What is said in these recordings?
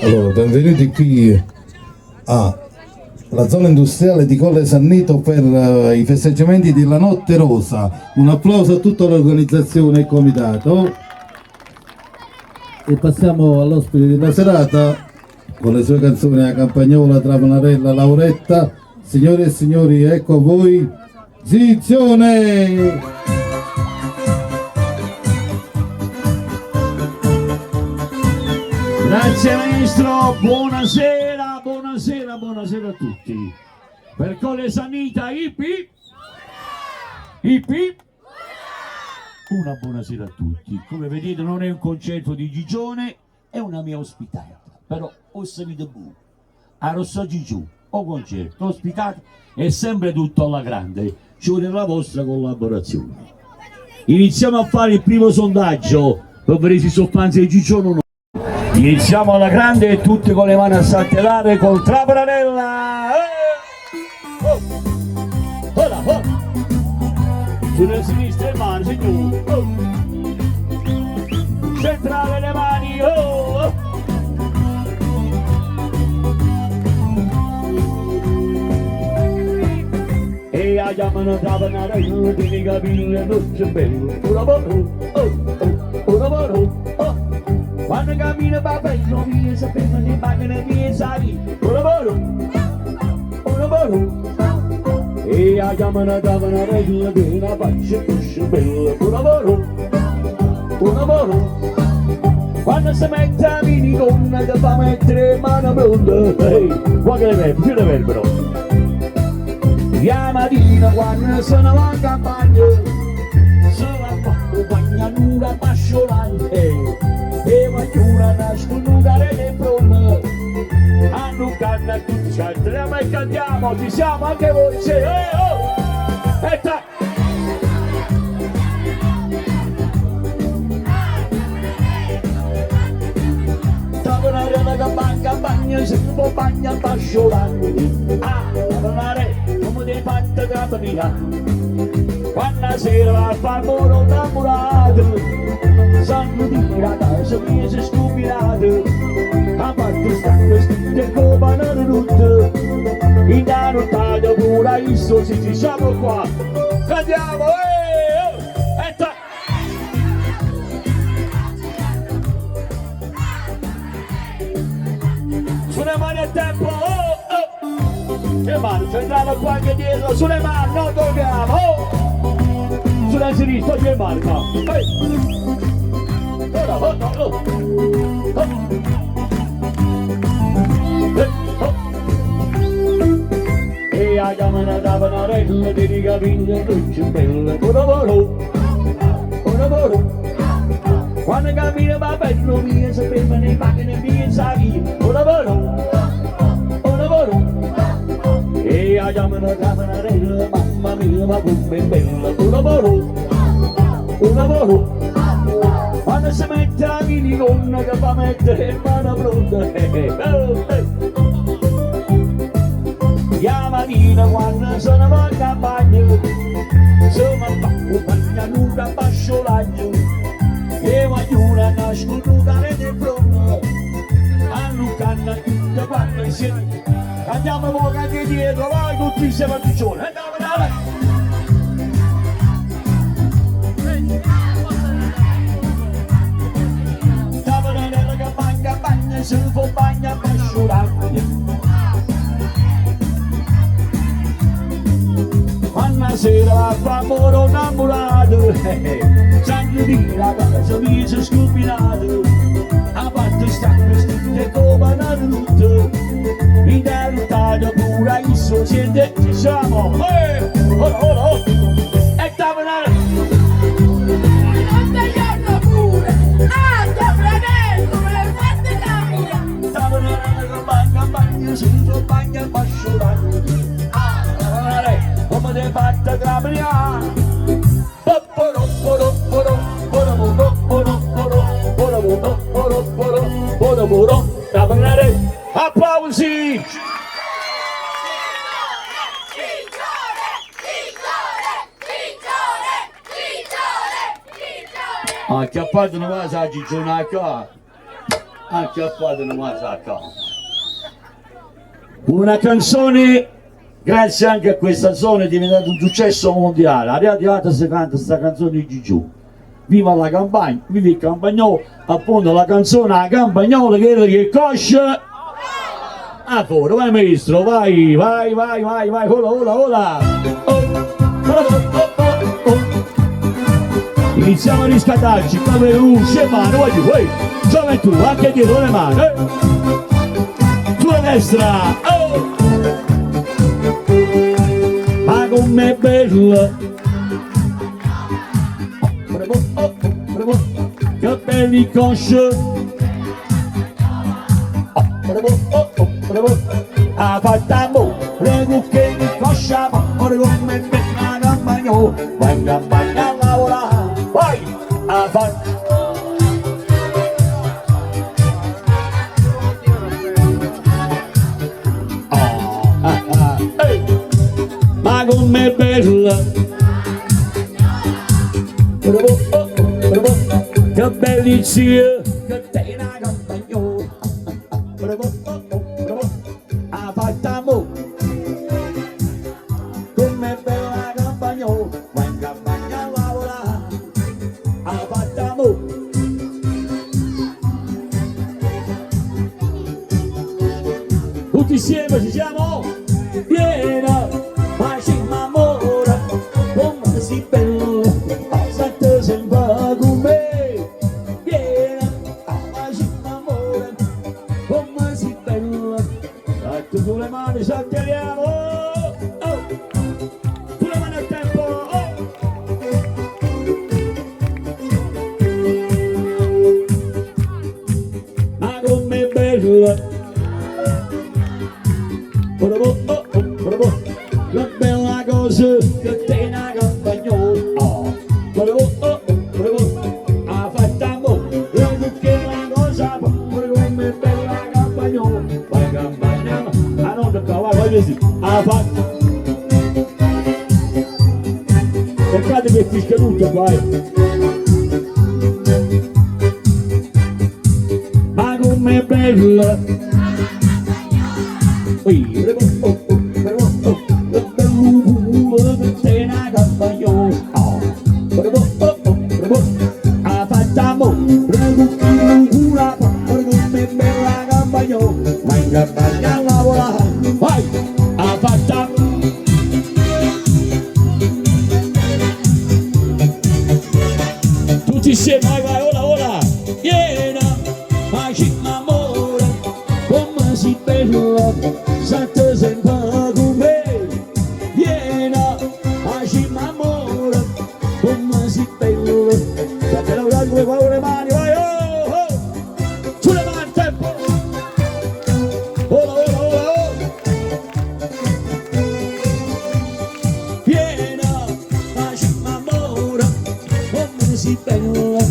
Allora, benvenuti qui alla zona industriale di Colle Sannito per i festeggiamenti della Notte Rosa. Un applauso a tutta l'organizzazione e il comitato. E passiamo all'ospite della serata con le sue canzoni a Campagnola, Trapanarella, Lauretta. Signore e signori, ecco a voi Zizione! Grazie maestro, buonasera, buonasera, buonasera a tutti. Per Colle Sannita, hip hip, hip hip. Una buonasera a tutti. Come vedete non è un concerto di Gigione, è una mia ospitata. Però o sapete bu, a Rosso Gigiù, o concerto, ospitata, è sempre tutto alla grande. Ci vuole la vostra collaborazione. Iniziamo a fare il primo sondaggio per vedere se sono fans di Gigione o no. Iniziamo alla grande e tutti con le mani a saltellare col trapanarella! Eh! Oh! Ora, oh! Sulla sinistra le mani, signore! Oh! Centrale le mani! Oh! E a chiamano trapanarella, tieni capelli dolce bello. Ora, oh, oh, ora, oh! Quando cammina va bello, via, sapendo di macchina via, sai, ora, ora, ora. E a chiamano trapanarella, tieni la faccia dolce bella. Ora, ora, ora. Quando si mette a minigonna che fa mettere mano pronta, ehi, qua che le più reverbero. La mattina quando se ne va in campagna, se la fa guagnanura pasciolante, e voglio nasconuta rete pronta, hanno canna tutti saltiamo e cantiamo, ci siamo anche voi, sì, oh! E ta! Taponare la campagna, campagna, si può bagna pasciolante, ah, taponare, come dei fatti capria. Quando la sera va a far moro innamorato, sanno dire a casa mia si è scombinato, a parte stanno tutte come non tutte, in nottata pure io sì, ci siamo qua, cantiamo, eh, oh, e ta! Sulle mani a tempo, oh, oh! Le mani, centrale qua anche dietro, sulle mani, non dormiamo, oh! Sulla sinistra, due mani, qua. Ehi! Ora, oh, oh, oh. Eh, oh. E a chiamano tapanarella, di capelli dolce bella, ora, ora, ora, ora. Quando cammina va bello via, si ferma nei macchine via, sai, ora, ora, ora, ora. E a chiamano tapanarella, mamma mia, ma com'è bella, ora, ora, ora, ora. Quando si mette la minigonna che fa mettere in mano pronta, eh, eh, eh. La mattina quando se ne va in campagna, si va a bagna nuda pasciolaggio, e voglio nasconuta rete pronta, hanno canna tutte quante insieme. Andiamo poco anche dietro, vai tutti insieme a Gigione, andiamo, andiamo! Tapanarella che bagna, bagna, si fa bagna pasciolaggio. Quando la sera va a far moro innamorato, sanno dire la casa mia si è scombinato, a parte stanno tutte come non tutte, in nottata pure io siete, ci siamo, eh, ora, ora, ora, e tapanarella. Non tagliarlo pure! Ah, Tapanarello, me l'hai fatta camminare! Tapanarella che bagna, bagna, si fa bagna pasciolaggio. Ah, tapanarella, come ti fatta capriare? Applausi! Gigione! Gigione! Gigione! Gigione! Gigione! Ah, acchiappato una cosa, Gigione, qua. Acchiappate nu masacca. Una canzone, grazie anche a questa zona, è diventata un successo mondiale. Arrivata si canta questa canzone di giù. Viva la campagna, viva il campagnolo, appunto la canzone a campagnola che era che cosce. Ancora, vai maestro, vai, vai, vai, vai, vai, ola, ola, ola. Oh, oh, oh, oh, oh. Iniziamo a riscattarci, come luce, mano, voglio, vai, gioventù, anche dietro le mani. Eh. Sulla destra, oh. Ma com'è bella. Oh, oh, che belli cosce. Ha fatta amore, che mi coscia, amore come bella campagnola, vai in campagna a lavorare, vai, ha fatto. Ah, ah, ehi. Ma com'è bella, che belli zia, che te una campagnola, ha fatto amore, com'è bella la campagnola, vai in campagna a lavorare, ha fatto amore. Tutti insieme ci siamo? Vieni, facciamo amore, come si bello, state sempre con me. Vieni, facciamo amore, come si bello, state sulle mani, saltiamo. Oh. Sulle mani al tempo, oh. Ma com'è bella. Oh, oh, oh, la bella cosa che te una campagnola. Oh, oh, oh, oh, ha fatto amore, che la cosa, come bella campagnola, vai campagna, ah no, vai, vai così, ha fatto. Peccato che fischia tutto qua, eh. Ma com'è bella. Ui, oh, oh, oh, oh, bello che te una campagnola. Oh, oh, oh, oh, ha fatto amore, come bella campagnola, vai in campagna a lavorare, vai, ha fatto. Tutti insieme, vai, vai, ola, ola, vieni, facciamo amore, come si bella, state sempre con me. Vieni, facciamo amore, come si bella, state lavorando con le mani, vai, oh, oh, sulle mani, tempo, ola, ola, ola, oh. Vieni, facciamo amore, come si bella,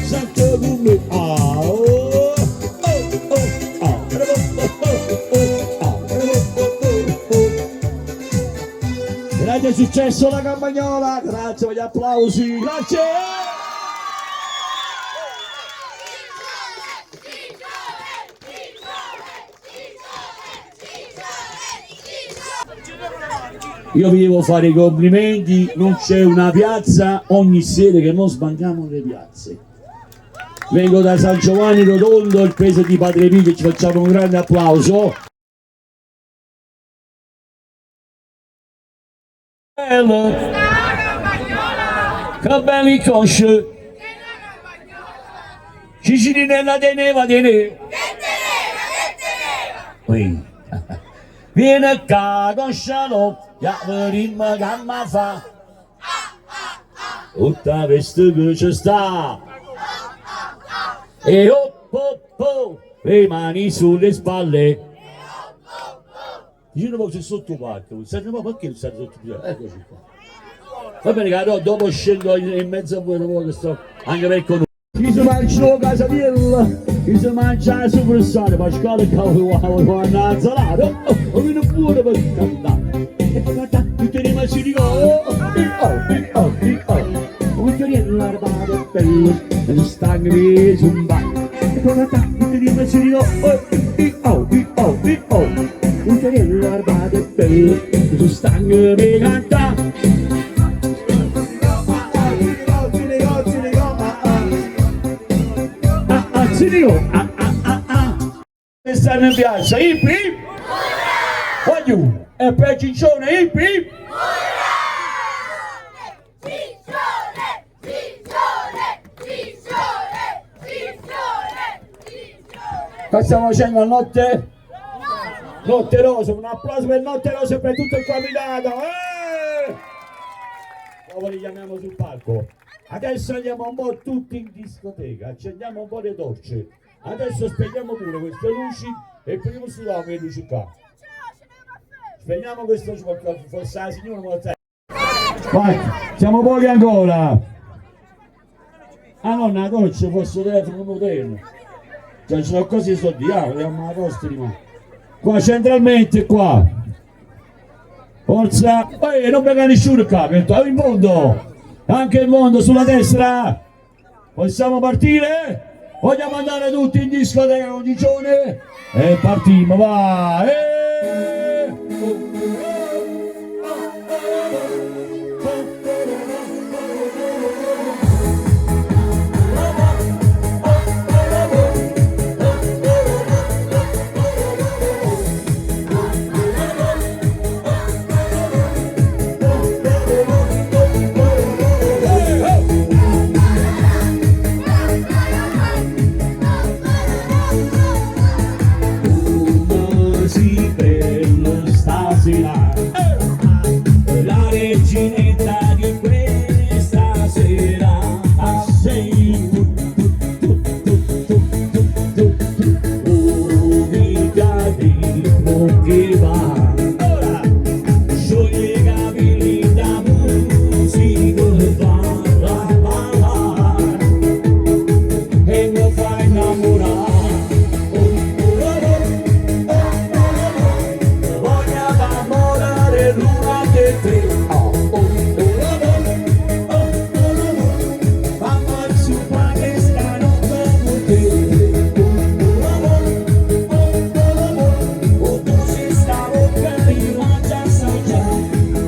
state con me. Ah, oh, oh, oh, ah, oh, oh, oh, ah, oh, oh, oh. Grande successo la campagnola, grazie per gli applausi, grazie! Io vi devo fare i complimenti, non c'è una piazza ogni sera che non sbandiamo le piazze. Vengo da San Giovanni Rotondo, il paese di Padre Pio, ci facciamo un grande applauso. Che belli cosce! Cicirinella teneva teneva! Che teneva! Vieni qua con scialò, ya vedimmo che fa. Tutta questa che ci sta. E oh, oh, oh, le mani sulle spalle. Dici un po' c'è sotto palco, senti ma perché non stai sotto palco? Eccoci qua. Va bene, caro, dopo scendo in mezzo a voi, dopo che sto anche per conoscere. Chi si mangia la casatiella, chi si mangia la sopressata, Pasquale cavolo, guarda, insalata, oh, oh, viene pure per cantare. E cantare, tutte le massine, oh, oh, oh, oh, oh, l'arbato bello, e stanno mi zumba. E cantare, Oh, i, oh, i, oh, i, oh. Ucchiariello armato e bello, tu stanco di cantare. Ah, ah, sì, ah, ah, ah, ah. E stanno in piazza, hip hip! Voglio! E per Ciccione, hip hip! Ciccione! Ciccione! Ciccione! Ciccione! Ciccione! Cosa stiamo facendo a notte? Notte Rosa, un applauso per Notte Rosa e per tutto il comitato! Eh! Dopo li chiamiamo sul palco. Adesso andiamo un po' tutti in discoteca, accendiamo un po' le torce. Adesso spegniamo pure queste luci e prima studiamo le luci qua. Spegniamo queste luci perché forse la signora non lo Vai, siamo pochi ancora. Ah no, una torcia fosse telefono moderno. Cioè ci sono cose soldi, ah, vediamo la posta rimane. Qua centralmente qua. Forza. Ehi, non venga nessuno qua, in fondo. Anche il mondo sulla destra. Possiamo partire? Vogliamo andare tutti in discoteca con Ciccione? E partiamo, va! E... Come si bello stasera, la reginetta di questa sera, ah, sei tu, tu, tu, tu, tu, tu, tu, unica ritmo che va. Ora, sciogli i capelli da musica, va, va, va, va, e mi fai innamorare. Oh, oh, oh, oh, oh, voglio innamorare l'una dei tre. Oh, oh, oh, oh, oh, oh, oh, fammi zuppare questa notte con te. Oh, oh, oh, oh, oh, oh, tu sei sta bocca di mangia assaggiare.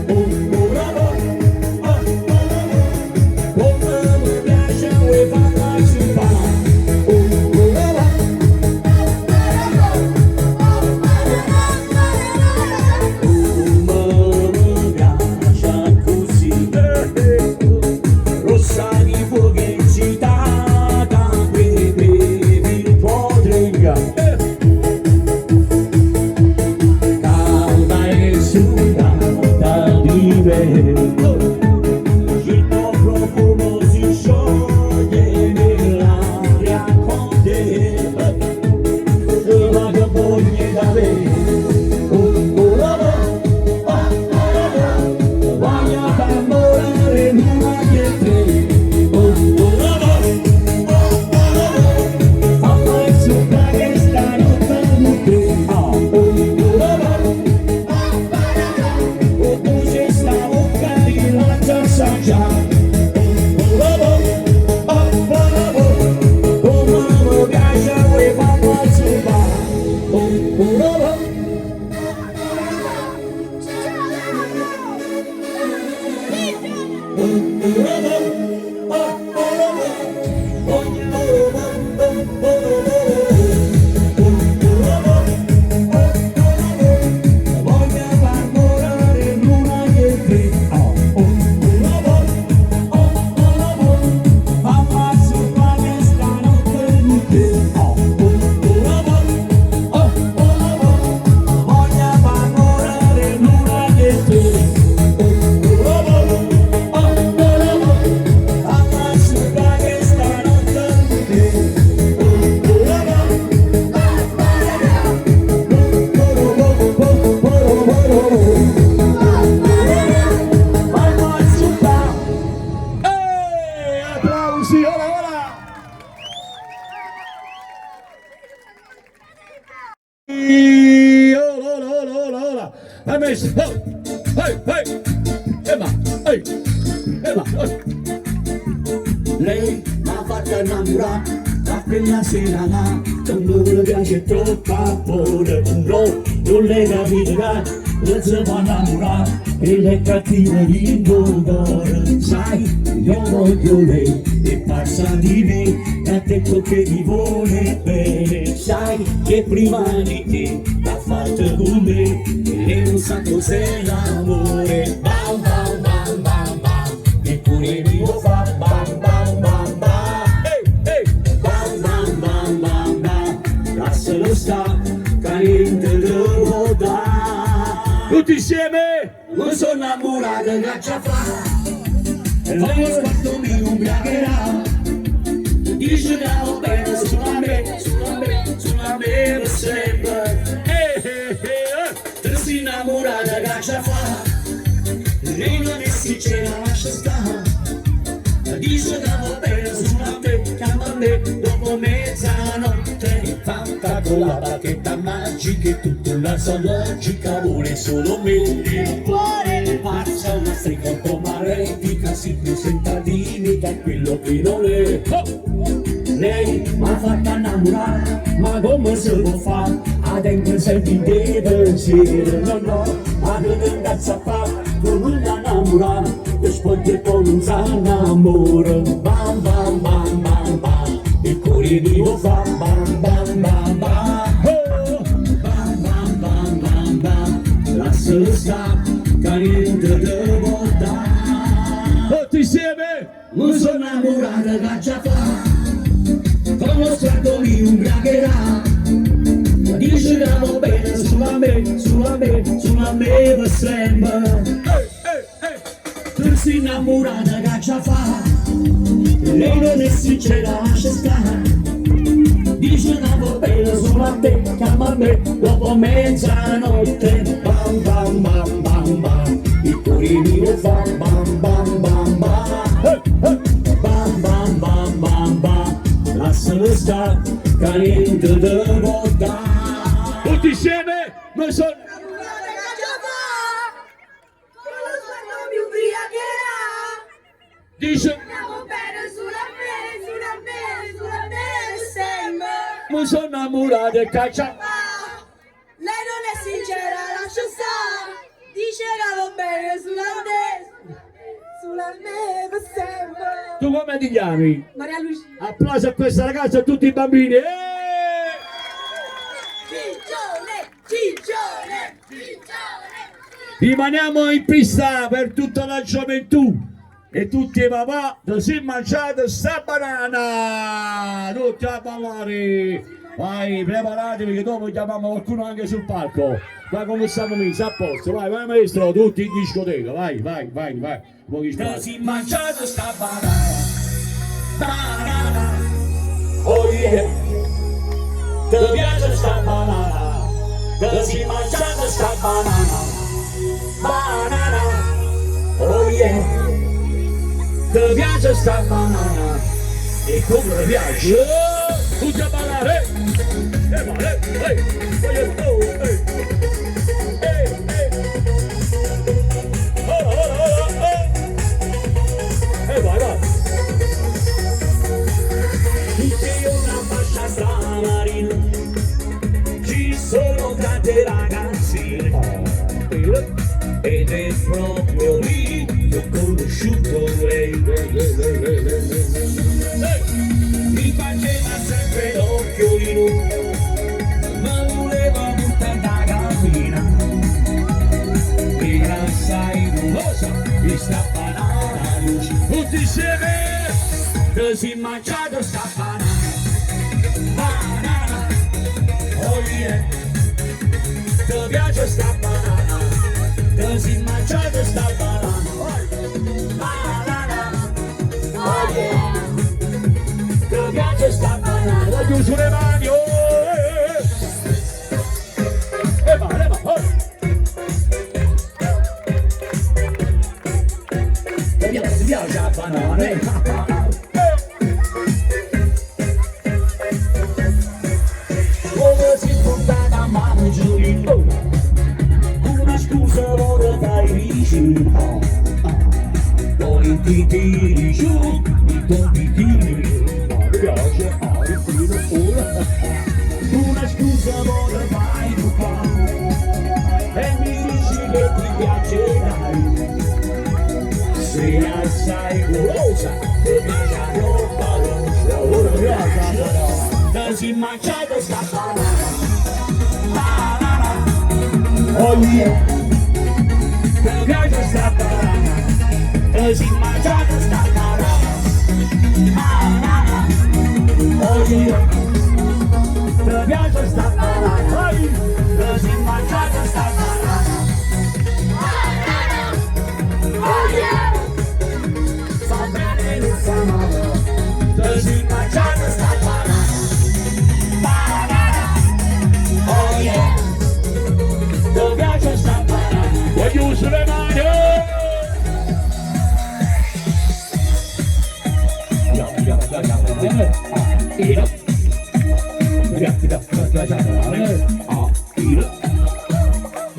Oh, oh, oh, oh, oh, come mi piace vuoi farmi zuppare. Oh, oh, oh, Come mi piace così, rossa di fuoco eccitata, bevi il tuo drink, calda e sudata di me. Il tuo profumo si scioglie nell'aria con te, ma che voglio da me. Oh, oh, oh, oh, oh, oh, voglio innamorare l'una che te. Oh, oh, oh, oh, oh, oh, fammi zuppare questa notte con te. Oh, oh, oh, oh, oh, tu sei sta bocca di lancia assaggiare. Oh, oh, oh, oh, oh, come mi piace vuoi farmi zuppare. Oh, oh, oh, Voglio far volare l'una che te. Oh, oh, oh, oh, oh, oh, fammi zuppare questa notte con te. Oh, oh, oh, oh, oh, oh, voglio far volare l'una che te. Oh, oh, oh, oh, oh, fammi zuppare questa notte con te. Oh, oh, Applausi, ora, ora! Ora, ora, ora, ora! Hai messo! Oh! Ehi, ehi! Emma, ehi! Emma, ehi! Lei mi ha fatto innamorare da quella sera là, piace troppo buona. No, nun l'hai capito ca nun si può innamorà e l'è cattiva dint' 'o core. Sai, io voglio lei e passa di me, ha detto che mi vuole bene. Sai che prima di te l'ha fatto con me e non sa cos'è l'amore. Bam bam bam bam bam, il cuore mio fa bam bam bam bam. Ehi, ehi, bam bam bam bam bam, lascialo sta, che niente te può dà. Tutti insieme! Mi sono innamorato che già fa, e lo sguardo mi ubriacherà. Dice che va bene solo a me, solo a me, solo a me per sempre. Eh, eh, eh, eh. Ti sei innamorata che già fa, lei non è sincera, lascia stare. Dice che va bene solo a me, chiama a me dopo mezzanotte. È fatta con la bacchetta magica e tutta la sua logica vuole solo me. Il cuore è pazza, una strega un po' malefica, si presenta timida, è quello che non è. Oh! Lei mi ha fatto innamorare, ma come si può fare? A dentro senti dei pensieri, no no, ma che non cazzo a fare? Tu non innamorare, ti spogli e poi non sa innamorare. Bam bam bam bam bam, il cuore mio fa bam bam bam bam. Oh! Bam bam bam bam bam, lascialo sta, che niente te può dare. Tutti insieme! Mi sono innamorato che già fa, con lo sguardo mi ubriacherà. Dice che va bene solo a me, solo a me, solo a me per sempre. Tu sei innamorata che già fa, lei non è sincera, lascia stare. Dice che va bene solo a te, chiama a me dopo mezzanotte. Bam bam bam bam bam, il cuore mio fa bam bam bam bam. Eh, eh. Bam bam bam bam bam, lascialo stare, che niente te può dare. Tutti insieme, mi sono Innamorata che già fa, con lo sguardo mi ubriacherà. Dice Andiamo bene sulla me, sulla me, sulla me sempre. mi sono innamorato e caccia. Ma lei non è sincera, lascia stare. Dice che va bene sulla me, sulla me per sempre. Tu come ti chiami? Maria Lucia. Applauso a questa ragazza e a tutti i bambini. Eh! Ciccione, ciccione, ciccione. Rimaniamo in pista per tutta la gioventù e tutti i papà si mangiate sta banana! Tutti a ballare! Vai, preparatevi che dopo chiamiamo qualcuno anche sul palco. Ma come stiamo messi? A posto, vai, vai maestro, tutti in discoteca, vai, vai, vai, vai. Pochi Si mangiate sta banana, banana, oh yeah. Ti piace sta banana, ti si mangiate sta banana, banana, oh yeah. Ti piace sta banana, e come ti piace? Tutti a ballare! E vai, eh, eh, oh, eh, eh, eh. Ora, ora, ora, eh. E vai, vai. Tutti una fascia stamarina, ci sono tante ragazzine ed è proprio lì che ho conosciuto lei. Mi faceva sempre l'occhiolino, ma voleva buttare da cabina. Era assai golosa di sta banana luce. Tutti insieme, che si mangiato sta banana, banana, oh yeah. Ti piace sta banana, ti si mangiato sta banana, banana, oh yeah. Ti piace sta banana, voglio sulle mani, oh, eh, eh. E va, e va, oh. Ti piace, ti piace la banana, eh? Come si portata a mangiare, una scusa ora fai vicino, poi ti tiri giù il tuo bikini, mi piace, ah, il filo, ora. Una scusa mo te fai truccà e mi dici che ti piace dai. Sei assai golosa, ti piace la roba rosa, ora ti piace però. Ti sei mangiato sta banana, banana, oh yeah. Ti piace sta banana, ti sei mangiato sta banana, banana, oh yeah. Ti piace sta banana, vai, ti sei mangiato sta banana, oh yeah. Fa bene non fa male, ti sei mangiato sta banana, banana, oh yeah. Ti piace sta banana, voglio sulle mani.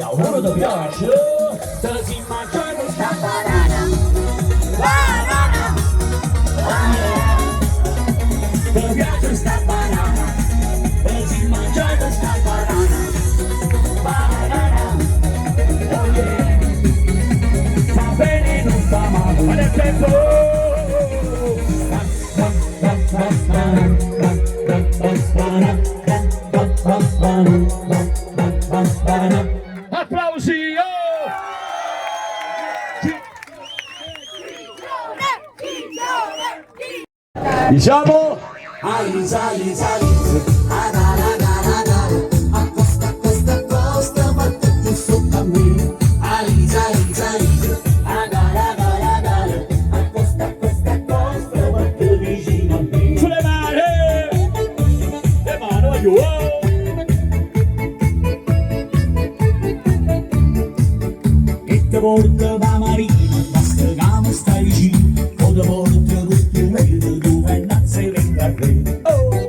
Ora ti piace, ti sei mangiato sta banana, banana, oh yeah. Ti piace sta banana, ti sei mangiato sta banana, banana, oh yeah. Fa bene non fa male, ma nel tempo. Applausi! Oh! Sì. Diciamo Aiza, aiza, aiza, agara, agara, agara, accosta, accosta, accosta, vatte più sotto a me. Aiza, aiza, aiza, agara, agara, agara, accosta, accosta, accosta, vatte vicino a me. Sulle mani! Le mani voglio! Oh! E te porta la marina, basta che mi stai vicino, o te porta tutto il vento dove innanzi venga a re. Oh!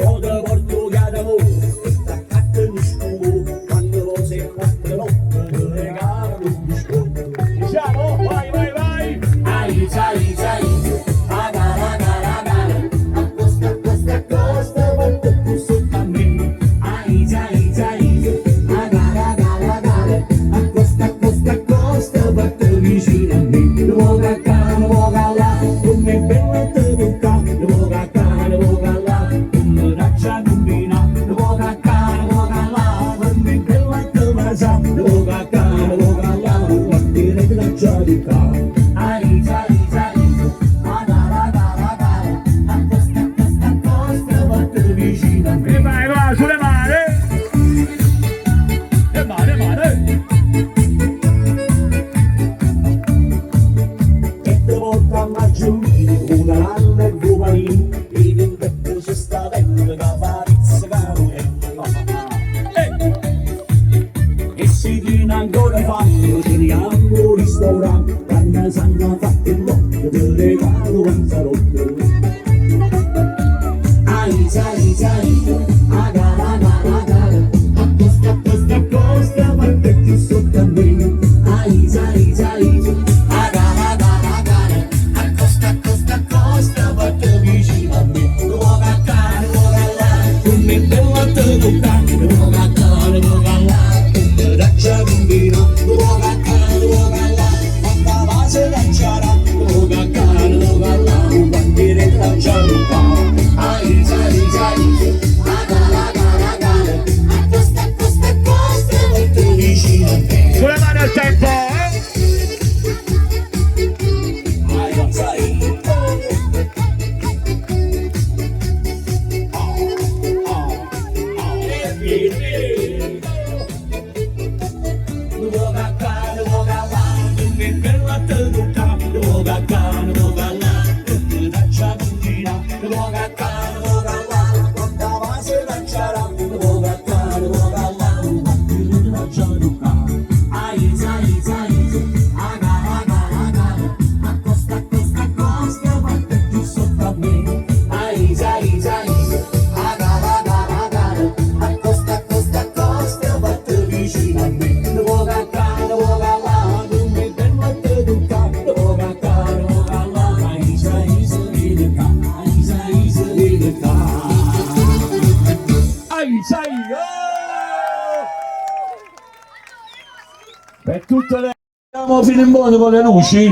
O te porto che d'amore, e t'accatto lo scudo, quando poi sei quattro notte, te regalo un biscotto. Diciamo? Vai, vai, vai! Aiza, aiza, aiza, agara, agara, agara, accosta, accosta, accosta, vatte più sotto a me. Aiza, aiza, aiza, agara, agara, agara, accosta, accosta, accosta, vatte vicino a me. Voga qua, voga là, come bella te tocca, voga qua, voga là, come raccia combina, voga qua, voga là, come bella te basa, voga qua, voga là, guardi le braccia di qua. Aiza, aiza, aiza, agara, agara, agara, accosta, accosta, accosta, vatte vicino a E me. vai, vai, sulle mani! Le mani, le mani! E te porta a maggiolino, una nanna e due panini, e in petto c'è sta bella che fa pizza carotella. E se tiene ancora fame, ce ne andiamo al ristorante, quando sanno fatto l'occhio, te regalo panzerotto. Aiza, aiza, aiza, agara, agara, agara, accosta, accosta, accosta, vatte più sotto a me. Aiza, aiza, aiza, agara, agara, agara, accosta, accosta, accosta, vatte vicino a me. Voga qua, voga là, come bella te tocca, voga qua, voga là, come raccia combina, voga qua, voga là, quanta base lanciarà, voga qua, voga là, quanti raccia tocca. Aiza, aiza, aiza, agara, agara, agara, accosta, accosta, accosta, vatte vicino a me. Sulle mani al tempo! Eh? Aiza, aiza, oh. Oh, oh, oh, e via, via. Saì! Oh! Per tutte le... Andiamo fino in fondo con le luci?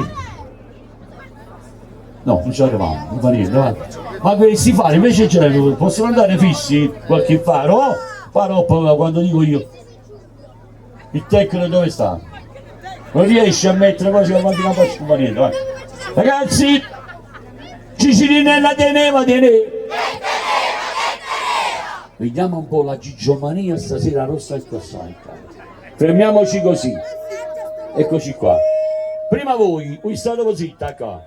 No, non ci arriviamo, non fa niente, va. Ma questi fari invece ce ne possono andare fissi? Qualche faro? Oh, faro quando dico io. Il tecnico dove sta? Non riesce a mettere cose avanti la faccia, non fa niente, va. Ragazzi, Cicirinella teneva, teneva. Vediamo un po' la gigiomania stasera rossa e cossaica. Fermiamoci così. Eccoci qua. Prima voi, voi state zitta qua.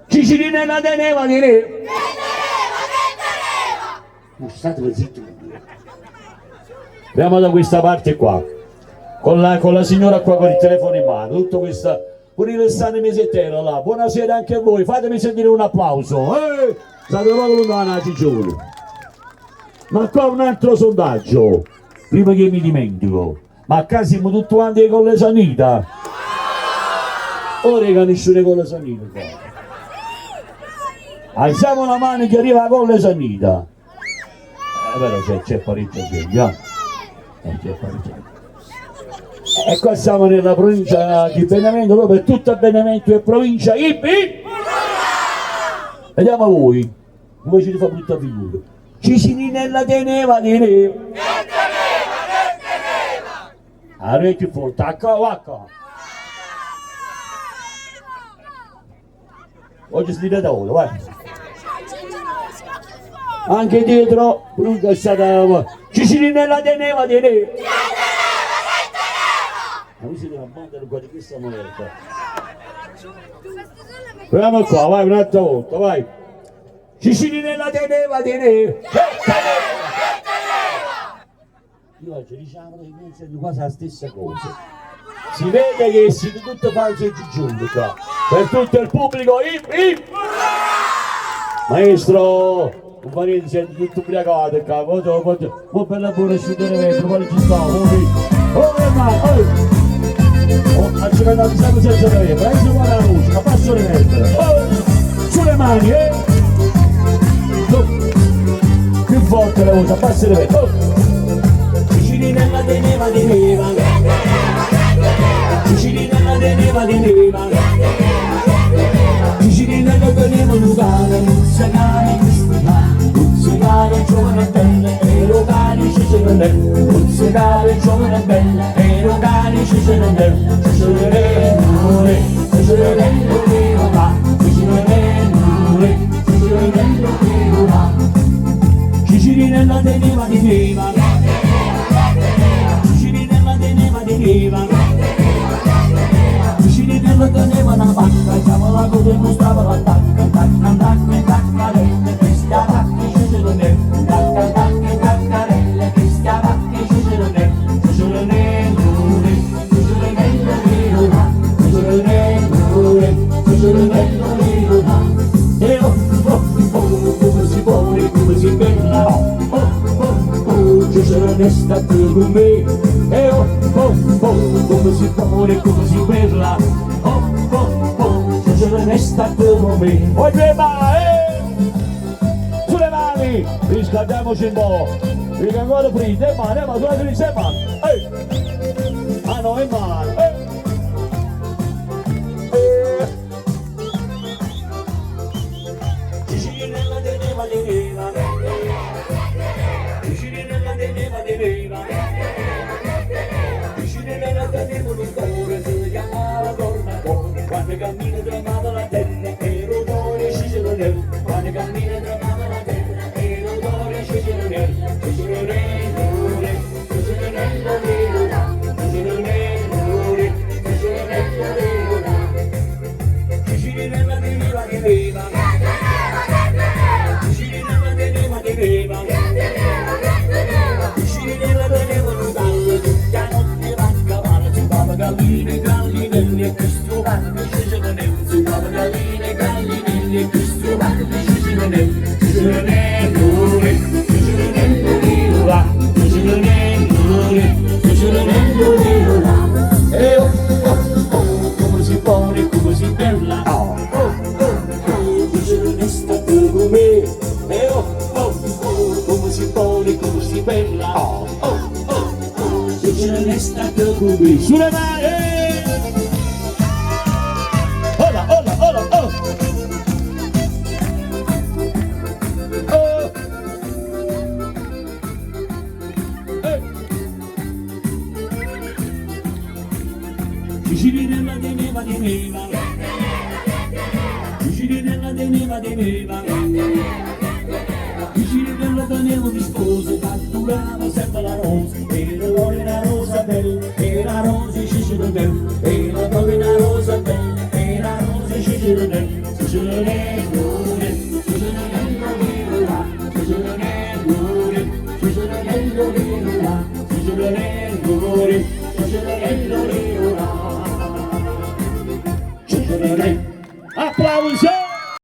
Cicirinella teneva, teneva. Non state zitti. Andiamo da questa parte qua. Con la signora qua con il telefono in mano, tutto questa. Pure il restante mesettero là. Buonasera anche a voi, fatemi sentire un applauso. State proprio lontano Cicciolo. Ma qua un altro sondaggio, prima che mi dimentico. Ma qua siamo tutti quanti con le sanità? Ora che nessuno è con le sanità qua. Alziamo la mano chi arriva con le sanità. Però c'è parecchia gente, eh? C'è parecchia gente. E qua siamo nella provincia di Benevento, proprio è tutta Benevento e provincia Ippi. Vediamo voi, come ci fa brutta figura. Cicirinella teneva, teneva. Che teneva, che teneva? Orecchio forte, acca, acca. Oggi si da ora, vai. Anche dietro, lunga è stata. Cicirinella teneva, teneva. Ma voi siete una banda di questa moneta. Proviamo qua, vai un'altra volta, vai. Cicirinella teneva, teneva. Che teneva, che teneva? Io oggi diciamo che mi sento quasi la stessa cosa. Si vede che siete tutte false e giunte qua. Per tutto il pubblico, ip, ip! Maestro, un parente siete tutto ubriacato qua, mo bella buona scendere vetro, poi ci sta, oh, oh, oh, ci andate sempre senza vetro, adesso guarda la luce, ma passo le vetro, oh, sulle mani, eh! Oh. Più forte la voce, abbassa le vetro, oh! Cicirinella teneva, teneva, Cicirinella teneva, teneva, Cicirinella teneva un cane, muzzicare questo cane, muzzicare giovane bella, ero cane Cicirinella, muzzicare giovane bella, ero cane Cicirinella, Cicirinella, Cicirinella, Cicirinella, Cicirinella, Cicirinella teneva, teneva, Cicirinella teneva, teneva, Cicirinella teneva una vacca, chiama la coda e mostrava la tacca, tacca, tacca, taccarelle, questa vacca Cicirinella, tacca, tacca, taccarelle, questa vacca Cicirinella, Cicirinella, Cicirinella, Cicirinella, Cicirinella, e oh, oh, oh, come si pone, come si bella, oh, oh, oh, Cicirinella sta con me, e oh, oh, oh, come si pone, come si bella, oh, oh, oh, Cicirinella sta con me. Poi prima, sulle mani, riscaldiamoci un po', perché ancora freddo, e mani, ma sulla sinistra, e mani, ehi, ah no, e mani, eh. Cicirinella teneva, teneva, Cicirinella teneva, teneva, Cicirinella teneva un cuore, si chiamava Tornatore, quando cammina tremava la terra, e l'odore Cicirinella, quando cammina tremava la terra, e l'odore Cicirinella, Cicirinella, Cicirinella, Cicirinella, Cicirinella, Cicirinella teneva, teneva, Cicirinella teneva, teneva, Cicirinella teneva un gallo, tutta notte va a cavallo, zuppava galline, gallinelli e questo pane Cicirinella, zuppava galline, gallinelli e questo pane Cicirinella, Cicirinella, Cicirinella, Cicirinella, Cicirinella, e oh, oh, oh, come si pone, come si bella, oh, oh, oh, Cicirinella sta con me, e oh, oh, due, sulle mani! Eh! Hola, hola, hola, oh! Oh! Eh! Cicirinella teneva, teneva. Cicirinella teneva, teneva. Cicirinella teneva di sposa, catturava sempre la rosa. Era proprio una rosa bella, era rosa e Cicirinella. Era proprio una rosa bella, era rosa e Cicirinella. Cicirinella, Cicirinella, Cicirinella, Cicirinella, Cicirinella, Cicirinella, Cicirinella. Applauso!